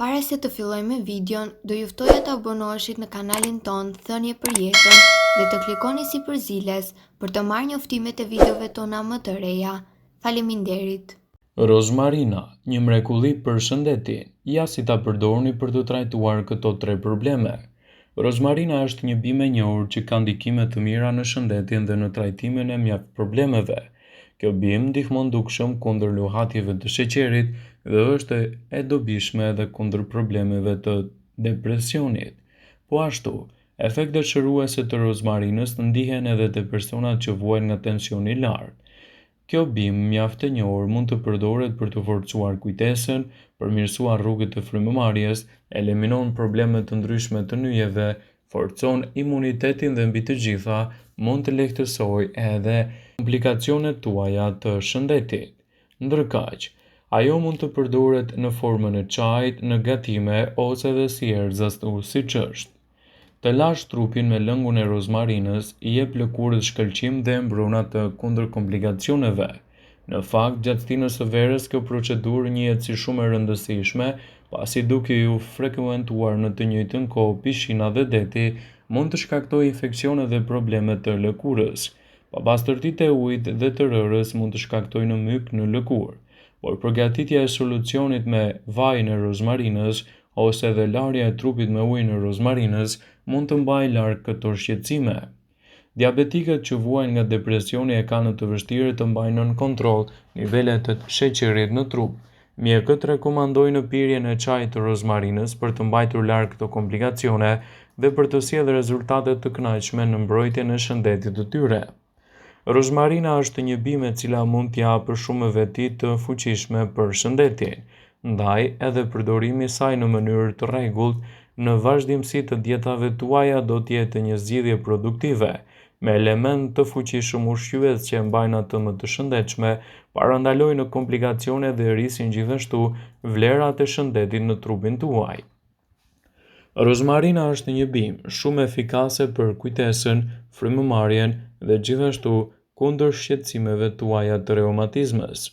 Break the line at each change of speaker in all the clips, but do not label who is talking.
Para se të fillojmë me videon, do ju ftoja të abonoheshit në kanalin tonë Thënie për Jetën dhe të klikoni sipër ziles për të marrë njoftimet e videove tona më të reja. Faleminderit!
Rozmarina, një mrekulli për shëndetin, ja si ta përdorni për të trajtuar këto tre probleme. Rozmarina është një bimë e njohur që ka ndikime të mira në shëndetin dhe në trajtimin e mjaft problemeve. Kjo bimë ndihmon dukshëm kundër luhatjeve të sheqerit dhe është e dobishme edhe kundër problemeve të depresionit. Po ashtu, efektet shëruese të rozmarinës ndihen edhe te personat që vuajnë nga tensioni i lartë. Kjo bimë mjaft e njohur mund të përdoret për të forcuar kujtesën, përmirësuar rrugët e frymëmarrjes, eliminon probleme të ndryshme të nyjeve, forcon imunitetin dhe mbi të gjitha mund të lehtësojë edhe komplikacionet tuaja të shëndetit. Ndërkaq, ajo mund të përdoret në formën e çajit, në gatime ose edhe si erëz ashtu siç është. Të lash trupin me lëngun e rozmarinës i jep lëkurës shkëlqim dhe e mbron atë kundër komplikacioneve. Në fakt, gjatë stinës së verës kjo procedurë njihet si shumë e rëndësishme, pasi duke iu frekuentuar në të njëjtën kohë pishina dhe deti, mund të shkaktojë infeksione dhe probleme të lëkurës. Papastërtitë e ujit dhe të rërës mund të shkaktojnë myk në lëkurë, por përgatitja e solucionit me vajin e rozmarinës ose edhe larja e trupit me ujin e rozmarinës mund të mbajë larg këto shqetësime. Diabetikët që vuajnë nga depresioni e kanë të vështirë të mbajnë nën kontroll nivelet e sheqerit në trup. Mjekët rekomandojnë pirjen e çajit të rozmarinës për të mbajtur larg këto komplikacione dhe për të sjellë rezultate të kënaqshme në mbrojtjen e shëndetit të tyre. Rozmarina është një bimë e cila mund të japë shumë veti të fuqishme për shëndetin, ndaj edhe përdorimi i saj në mënyrë të rregullt në vazhdimësi të dietave tuaja do të jetë një zgjidhje produktive, me elementë të fuqishëm ushqyes që e mbajnë atë më të shëndetshme, parandalojnë komplikacione dhe rrisin gjithashtu vlerat e shëndetit në trupin tuaj. Rozmarina është një bimë shumë efikase për kujtesën, frymëmarrjen dhe gjithashtu kundër shqetësimeve tuaja të reumatizmës.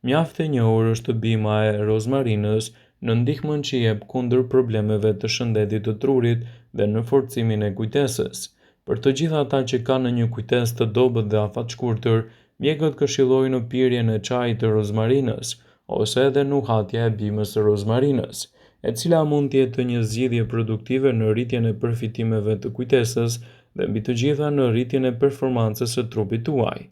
Mjaft e njohur është bima e rozmarinës në ndihmën që jep kundër problemeve të shëndetit të trurit dhe në forcimin e kujtesës. Për të gjithë ata që kanë një kujtesë të dobët dhe afatshkurtër, mjekët këshillojnë pirjen e çajit të rozmarinës, ose edhe nuhatja e bimës së rozmarinës, e cila mund të jetë një zgjidhje produktive në rritjen e përfitimeve të kujtesës dhe mbi të gjitha në rritjen e performancës së trupit tuaj.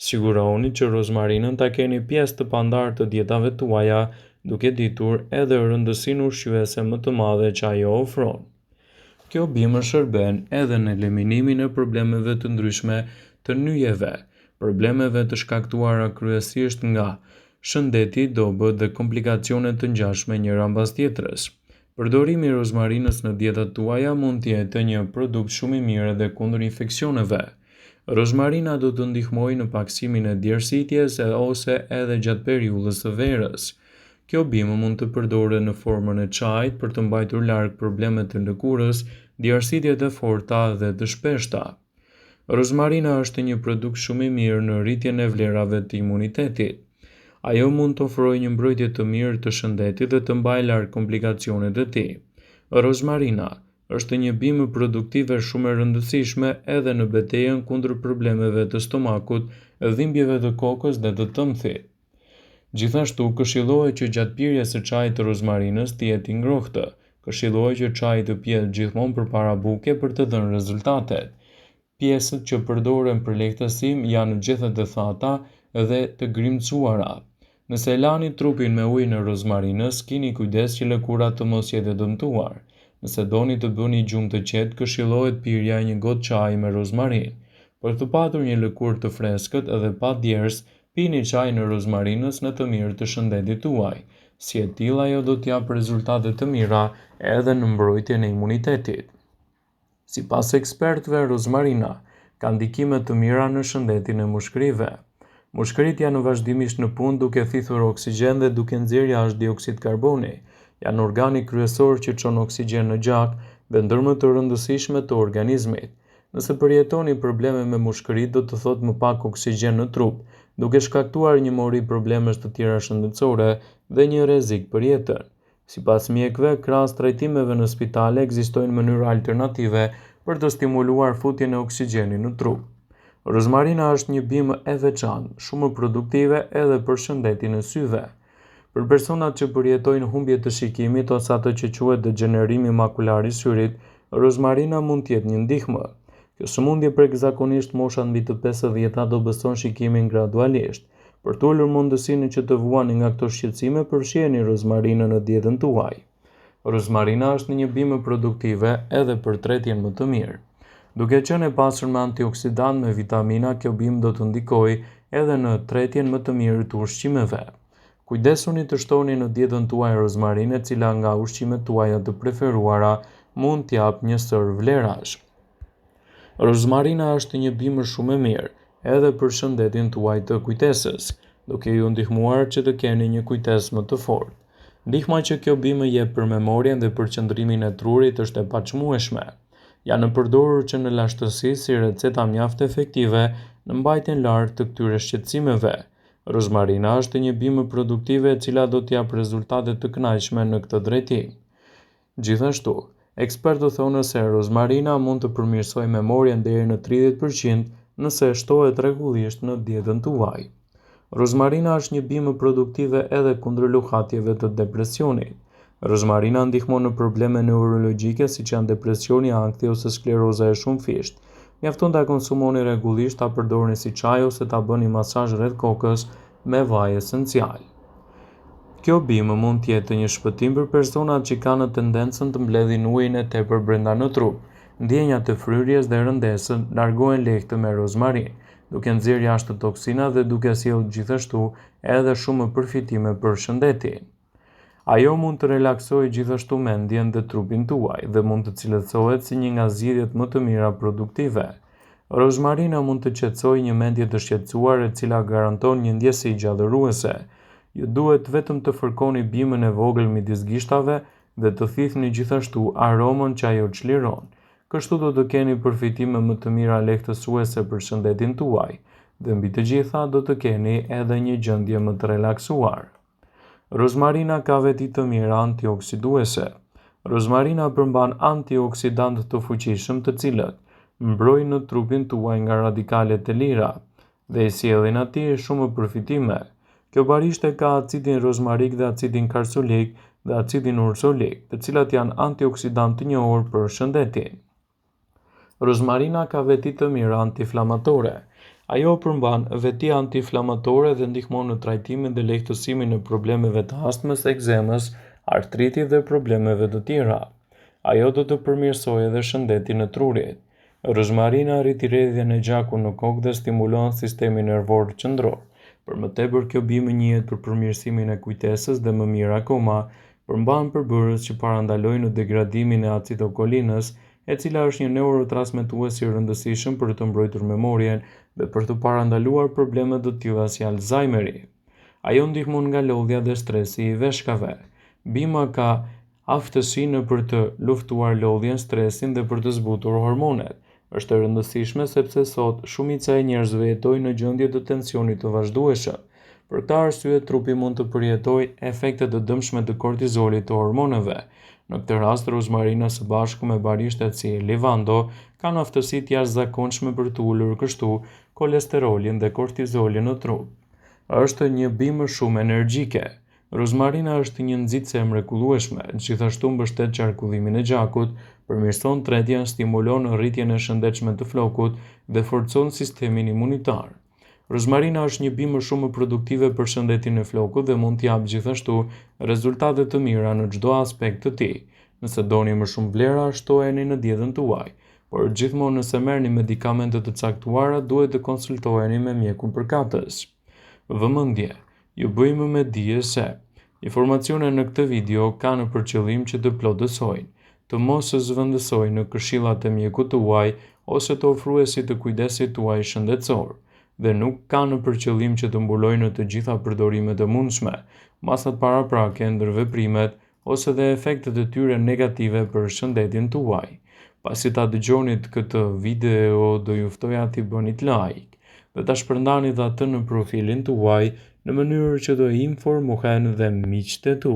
Sigurohuni që rozmarinën ta keni pjesë të pandarë të dietave tuaja, duke ditur edhe rëndësinë ushqyese më të madhe që ajo ofron. Kjo bimë shërben edhe në eliminimin e problemeve të ndryshme të nyjeve, problemeve të shkaktuara kryesisht nga shëndeti i dobët dhe komplikacione të ngjashme njëra mbas tjetrës. Përdorimi i rozmarinës në dietat tuaja mund të jetë një produkt shumë i mirë edhe kundër infeksioneve. Rozmarina do të ndihmojë në pakësimin e djersitjes ose edhe gjatë periudhës së verës. Kjo bimë mund të përdoret në formën e çajit për të mbajtur larg problemet e lëkurës, djersitjet e forta dhe të shpeshta. Rozmarina është një produkt shumë i mirë në rritjen e vlerave të imunitetit. Ajo mund të ofrojë një mbrojtje të mirë të shëndetit dhe të mbajë larg komplikacionet e tij. Rozmarina është një bimë produktive shumë e rëndësishme edhe në betejën kundër problemeve të stomakut, dhimbjeve të kokës dhe të tëmthit. Gjithashtu, këshillohet që gjatë pirjes së çajit të rozmarinës të jetë i ngrohtë. Këshillohet që çaji të pihet gjithmonë përpara buke për të dhënë rezultatet. Pjesët që përdoren për lehtësim janë gjethet e thata dhe të grimcuara. Nëse e lani trupin me ujin e rozmarinës, kini kujdes që lëkura të mos jetë e dëmtuar. Nëse doni të bëni gjumë të qetë, këshillohet pirja e një gotë çaji me rozmarinë. Për të patur një lëkurë të freskët dhe pa djersë, Pini çajin e rozmarinës në të mirë të shëndetit tuaj. Si e tillë ajo do të japë rezultate të mira edhe në mbrojtjen e imunitetit. Sipas ekspertëve, rozmarina ka ndikime të mira në shëndetin e mushkërive. Mushkëritë janë vazhdimisht në punë duke thithur oksigjen dhe duke nxjerrë jashtë dioksid karboni. Janë organi kryesor që çon oksigjen në gjak dhe ndër më të rëndësishme të organizmit. Nëse përjetoni probleme me mushkëritë do të thotë më pak oksigjen në trup, duke shkaktuar një mori problemesh të tjera shëndetësore dhe një rrezik për jetën. Sipas mjekëve, krahas trajtimeve në spitale ekzistojnë mënyra alternative për të stimuluar futjen e oksigjenit në trup. Rozmarina është një bimë e veçantë, shumë produktive edhe për shëndetin e syve. Për personat që përjetojnë humbje të shikimit ose atë që quhet degjenerimi makular i syrit, rozmarina mund të jetë një ndihmë. Kjo sëmundje prek zakonisht moshat mbi të 50-ta dobëson shikimin gradualisht. Për të ulur mundësinë që të vuani nga këto shqetësime, përfshijeni rozmarinën në dietën tuaj. Rozmarina është një bimë produktive edhe për tretjen më të mirë. Duke qenë e pasur me antioksidantë me vitamina, kjo bimë do të ndikojë edhe në tretjen më të mirë të ushqimeve. Kujdesuni të shtoni në dietën tuaj rozmarinë e cila nga ushqimet tuaja të preferuara mund t'japë një sërë vlerash. Rozmarina është një bimë shumë e mirë edhe për shëndetin tuaj të kujtesës, duke ju ndihmuar që të keni një kujtesë më të fortë. Ndihma që kjo bimë jep për memorien dhe përqendrimin e trurit është e paçmueshme. Janë përdorur që në lashtësi si receta mjaft efektive në mbajtjen larg të këtyre shqetësimeve. Rozmarina është një bimë produktive e cila do t'japë rezultate të kënaqshme në këtë drejtim. Gjithashtu, ekspertët thonë se rozmarina mund të përmirësojë memorien deri në 30% nëse shtohet rregullisht në dietën tuaj. Rozmarina është një bimë produktive edhe kundër luhatjeve të depresionit. Rozmarina ndihmon në probleme neurologjike siç janë depresioni, ankthi ose skleroza e shumëfishtë. Mjafton ta konsumoni rregullisht, ta përdorni si çaj ose ta bëni masazh rreth kokës me vaj esencial. Kjo bimë mund të jetë një shpëtim për personat që kanë tendencën të mbledhin ujin e tepër brenda në trup. Ndjenjat e fryrjes dhe rëndesën largohen lehtë me rozmarinë, duke nxjerrë jashtë toksinat dhe duke sjellë gjithashtu edhe shumë përfitime për shëndetin. Ajo mund të relaksojë gjithashtu mendjen dhe trupin tuaj dhe mund të cilësohet si një nga zgjidhjet më të mira produktive. Rozmarina mund të qetësojë një mendje të shqetësuar e cila garanton një ndjesi gjallëruese. Ju duhet vetëm të fërkoni bimën e vogël midis gishtave dhe të thithni gjithashtu aromën që ajo çliron. Kështu do të keni përfitime më të mira lehtësuese për shëndetin tuaj dhe mbi të gjitha do të keni edhe një gjendje më të relaksuar. Rozmarina ka veti të mira antioksiduese. Rozmarina përmban antioksidantë të fuqishëm të cilët mbrojnë trupin tuaj nga radikalet e lira dhe i sjellin atij shumë përfitime. Kjo barishte ka acidin rozmarik dhe acidin karsolik dhe acidin ursolik, të cilat janë antioksidantë të njohur për shëndetin. Rozmarina ka veti të mira antiinflamatore. Ajo përmban veti antiinflamatore dhe ndihmon në trajtimin dhe lehtësimin e problemeve të astmës, ekzemës, artritit dhe problemeve të tjera. Ajo do të përmirësojë edhe shëndetin e trurit. Rozmarina rrit rrjedhjen e gjakut në kokë dhe stimulon sistemin nervor qendror. Për më tepër, kjo bimë njihet për përmirësimin e kujtesës dhe më mirë akoma, përmban përbërës që parandalojnë degradimin e acetylkolinës, e cila është një neurotransmetues i rëndësishëm për të mbrojtur memorien dhe për të parandaluar probleme të tilla si Alzheimeri. Ajo ndihmon nga lodhja dhe stresi i veshkave. Bima ka aftësinë për të luftuar lodhjen, stresin dhe për të zbutur hormonet. Është e rëndësishme sepse sot shumica e njerëzve jetojnë në gjendje të tensionit të vazhdueshëm. Për këtë arsye trupi mund të përjetojë efekte të dëmshme të kortizolit të hormoneve. Në këtë rast, rozmarina së bashku me barishtet si livando kanë aftësi të jashtëzakonshme për të ulur kështu kolesterolin dhe kortizolin në trup. Është një bimë shumë energjike. Rozmarina është një nxitëse e mrekullueshme, gjithashtu mbështet qarkullimin e gjakut, përmirëson tretjen, stimulon rritjen e shëndetshme të flokut dhe forcon sistemin imunitar. Rozmarina është një bimë shumë produktive për shëndetin e flokut dhe mund të japë gjithashtu rezultate të mira në çdo aspekt të tij. Nëse doni më shumë vlera, shtojeni në dietën tuaj. Por gjithmonë nëse merrni medikamente të caktuara, duhet të konsultoheni me mjekun përkatës. Vëmendje! Ju bëjmë me dije se informacionet në këtë video kanë për qëllim që të plotësojnë, të mos zëvendësojnë këshillat e mjekut tuaj ose të ofruesit të kujdesit tuaj shëndetësor dhe nuk kanë për qëllim që të mbulojnë të gjitha përdorimet e mundshme, masat paraprake, ndërveprimet ose dhe efektet e tyre negative për shëndetin tuaj. Pasi ta dëgjonit këtë video, do ju ftoja t'i bënit like dhe ta shpërndanit atë në profilin tuaj në mënyrë që të informohen dhe miqtë e tu.